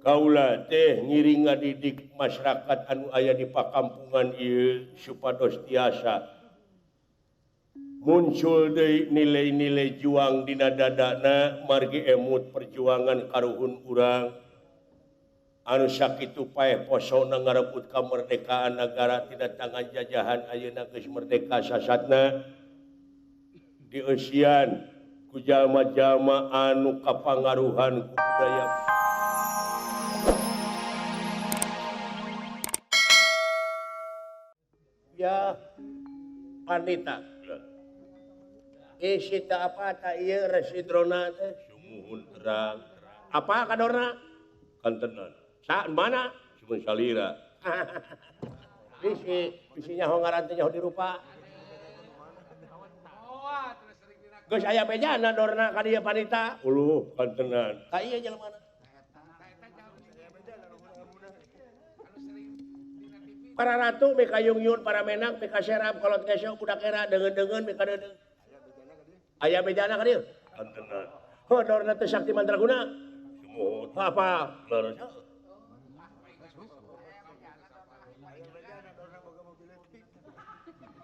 Kaula teh ngiring ngadidik masyarakat anu aya di pakampungan ieu supados tiasa muncul deui nilai-nilai juang dina dadana margi emut perjuangan karuhun urang anu sakitu paeh posona ngarebut kamerdekaan nagara tina tangan jajahan ayeuna geus merdeka sasatna dieusian ku jalma-jalma anu kapangaruhan ku budaya. Ya panita isi tak apa tak ieu residrona teh sumuhun terang apa kadorna kantenan sa mana cuman salira bisi bisi nyaho ngaran teh nyaho dirupa geus aya bejana dorna ka dieu panita uluh kantenan ka ieu jelema. Para ratu mika yung-yun, para menak mika serap, kolot kesyo, budak era, deungeun-deungeun mika deungeun. Aya bejana ka dieu? Kantenan. Heuh dorna teh sakti mandraguna. Sumuhun. Apa? Leres.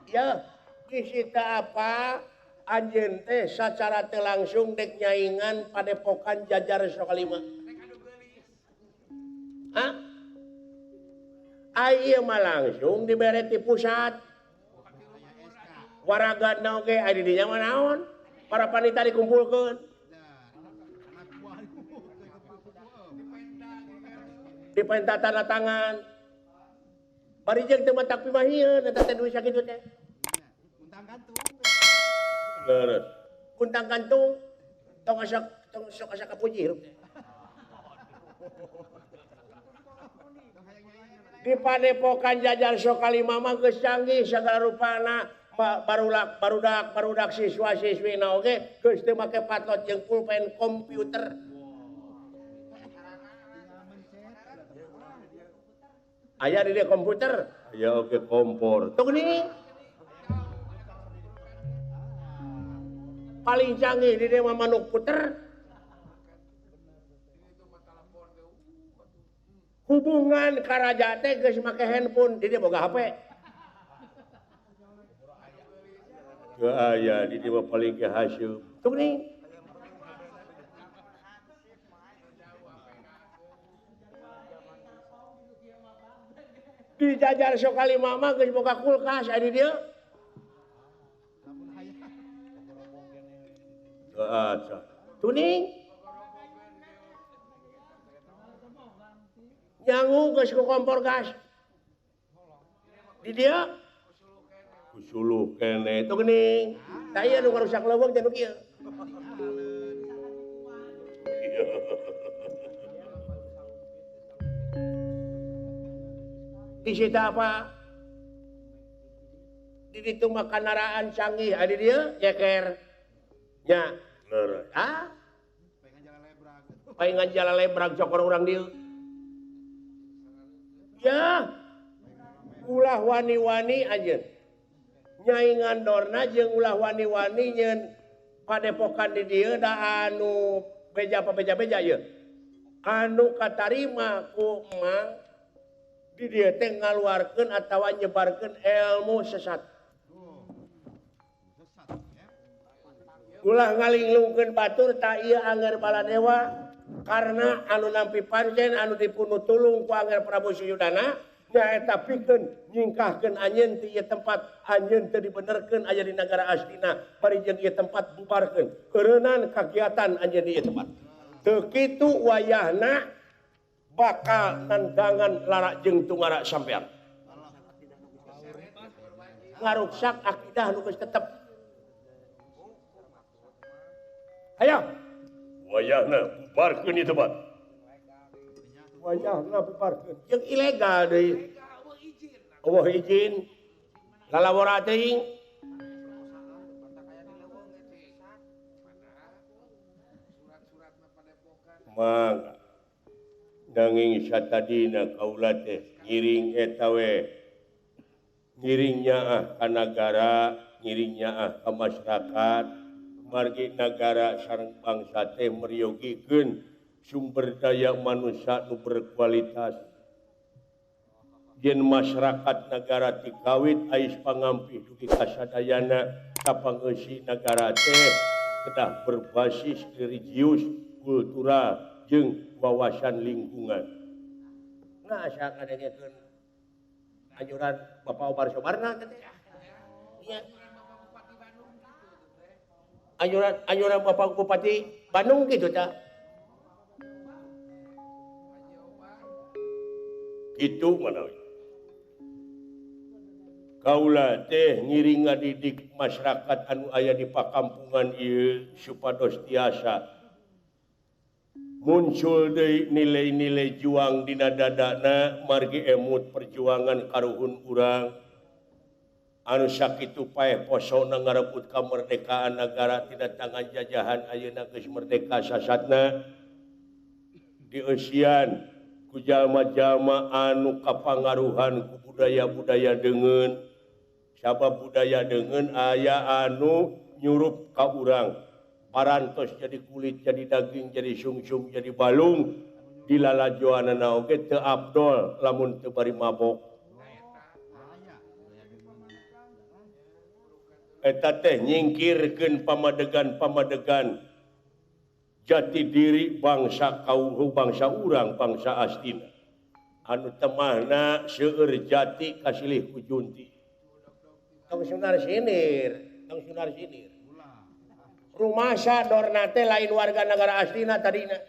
Ya, bisi teu apa anjeun teh sacara teu langsung dek nyaingan padepokan Jajar Sokalima. Hah? Ieu mah langsung dibere ti pusat. Waragana oge aya di dinya mah naon? Para panita dikumpulkeun. Dipenta tanda tangan. Bari jeung teu matak pimahieun eta teh duit sakitu teh. Kuntang gantung. Leres. Kuntang gantung tong asa tong sok asa kapuji hirup teh. Di padepokan Jajar Sokalima mah geus canggih sagala rupana barudak barudak barudak siswa-siswina oge geus teu make patot jeung pulpen komputer. Aya di dieu komputer? Aya oge kompor. Tuh geuning. Paling canggih di dieu mah manuk puter. Hubungan karaja teh geus make handphone, di dieu boga HP. Teu aya di dieu mah paling ge haseup. Tuh geuning. Di Jajar Sokalima mah geus boga kulkas aya di dieu. Teu aca. Tuning. Nyangu geus ku kompor gas. Di dieu kusuluh keneh tuh geuning. Tah ieu nu ngarusak leuweung teh nu kieu. Di situ apa? Di ditu mah kandaraan canggih aya di dieu jeker. Nya. Leres. Ah? Paingan jalan lebrag cokor urang dieu. Ya, ulah wani-wani anjeun. Nyaingan dorna jeung ulah wani-wani nyeun padepokan di dieu da anu beja apa beja-beja ieu. Anu katarima ku emang di dieu teh ngaluarkeun atawa nyebarkeun ilmu sesat. Ulah ngalinglungkeun batur ta ieu Angger Baladewa. Karena anu nampi pancen anu dipunu tulung ku Angger Prabu Suyudana nyaeta pikeun nyingkahkeun anjeun ti ieu tempat anjeun teu dibenerkeun aya di nagara Astina bari jeung ieu tempat bubarkeun keureunnan kagiatan anjeun di ieu tempat teu kitu wayahna bakal nandangan larak jeung tungara sampean ngaruksak akidah nu geus tetep. Hayo wayahna bubarkeun ieu tempat. Wayahna bubarkeun. Jeung ilegal deui. Eueuh izin. Lalawara teuing. Mangga. Nanging satadina kaula teh ngiring eta we. Ngiring nyaah ka nagara, ngiring nyaah ka masyarakat. Margi nagara sareng bangsa teh meryogikeun Sumber daya manusia nu berkualitas. Yen masyarakat negara tikawit ais pangampih dugi kasadayana kapangeusi nagara teh kedah berbasis religius, kultural jeung wawasan lingkungan. Nah, asa ngadengekeun anjuran Bapak Omar Sobarna teh. Iya. Anjuran Bapak Bupati Bandung gitu ta. Itu manawi. Kaula teh ngiring ngadidik masyarakat anu aya di pakampungan ieu supados tiasa muncul deui nilai-nilai juang dina dadana margi emut perjuangan karuhun urang anu sakitu paeh posona ngarebut kamerdekaan nagara tina tangan jajahan ayeuna geus merdeka sasatna dieusian ku jalma-jalma anu kapangaruhan ku budaya-budaya deungeun. Sabab budaya deungeun aya anu nyurup ka urang parantos jadi kulit jadi daging jadi sungsum jadi balung dilalajoanana oge teu abdol lamun teu bari mabok. Eta teh nyingkirkeun pamadegan-pamadegan jati diri bangsa kaum bangsa urang bangsa Astina anu temahna seueur jati kasilih ku junti. Tong sunar sinir, tong sunar sinir. Rumasa dorna teh lain warga negara Astina tadina.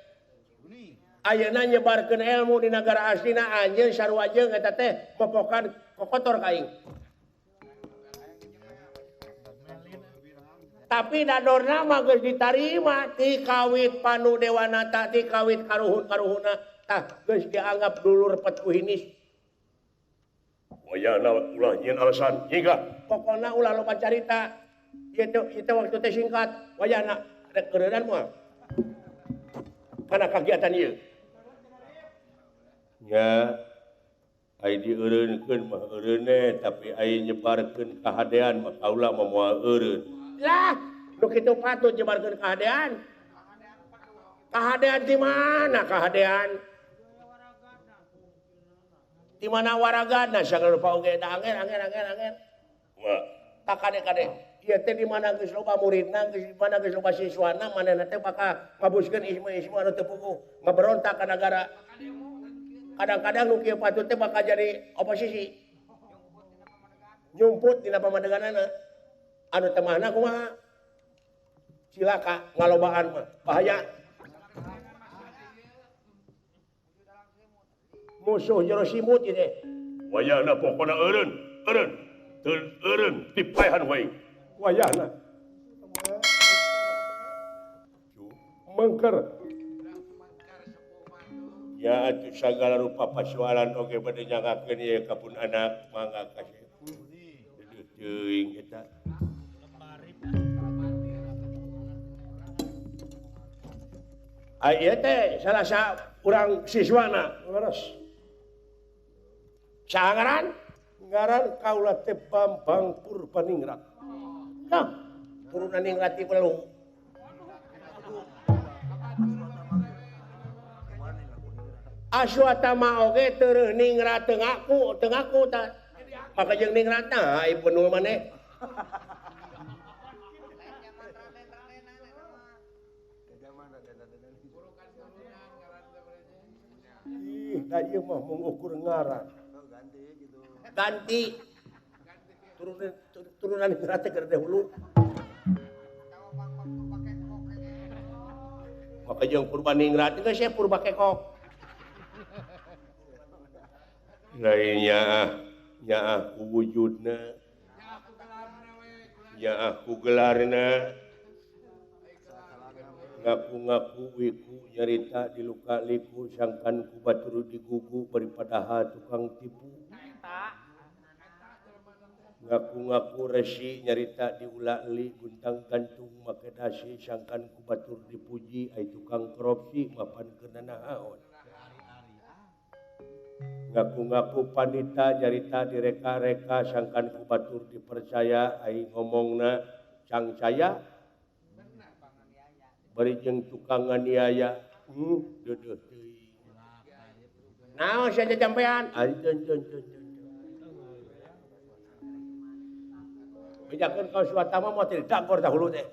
Ayeuna nyebarkeun ilmu di negara Astina anjeun sarua jeung eta teh popokan kokotor ka aing. Tapi dadorna mah geus ditarima ti kawit Panu Dewanata ti kawit karuhun-karuhunna tah geus dianggap dulur petkuhinis. Wayana ulah nyieun alasan nyingkah. Pokona ulah loba carita. Ieu teh waktu teh singkat. Wayana rek eureunnan moal. Kana kagiatan ieu. Nya ai dieureunkeun mah eureune tapi ai nyebarkeun kahadean mah kaula mah moal eureun. Lah, nu kitu patut nyebarkeun kahadean. Kahadean di mana kahadean? Di mana waragana sagala rupa oge da anger anger anger anger. Wah, tak kade-kade. Ieu teh di mana geus loba muridna, geus di mana geus loba siswana, manehna teh bakal ngabuskeun isme-isme anu teu puguh, ngaberontak ka nagara. Kadang-kadang nu kieu patut teh bakal jadi oposisi. Nyumput dina pamadeganana. Anu temahna kumaha? Cilaka ngalobaan mah, bahaya. Musuh jero simut ieu teh. Wayahna pokona eureun, eureun, teu eureun dipaehan wae. Wayahna. Mengker. Ya atuh sagala rupa pasualan oge bade nyangakeun ieu ka pun anak mangga kasih. Deudeuh teuing eta. Ai ieu teh salah saurang siswana leres. Saha ngaran? Ngaran kaula teh Bambang Purbaningrat. Nah, turunan ningrat ti belum. Aswatama oge tereuh ningrat teu ngaku tah. Maka jeung ningrat tah ai benul maneh. Ih, da ieu mah mengukur ngaran. Ganti. Turunan ningrat teh keur dahulu. Maka jeung Purbaningrat geus sia purba kekok. Lainnya nyaah ku wujudna, nyaah ku gelarna, ngaku-ngaku wiku nyarita di luka liku sangkan ku batur digugu bari padahal tukang tipu. Ngaku-ngaku resi nyarita di ula-li guntang gantung make dasi sangkan ku batur dipuji ai tukang korupsi mapan keuna naon. Ngaku-ngaku panita nyarita direka-reka sangkan ku batur dipercaya ai ngomongna cangcaya bari jeung tukang nganiaya Duduh teuing. Naon sia jampean? Anjeun. Bejakeun ka Suwatama moal teh dagor dahulu teh.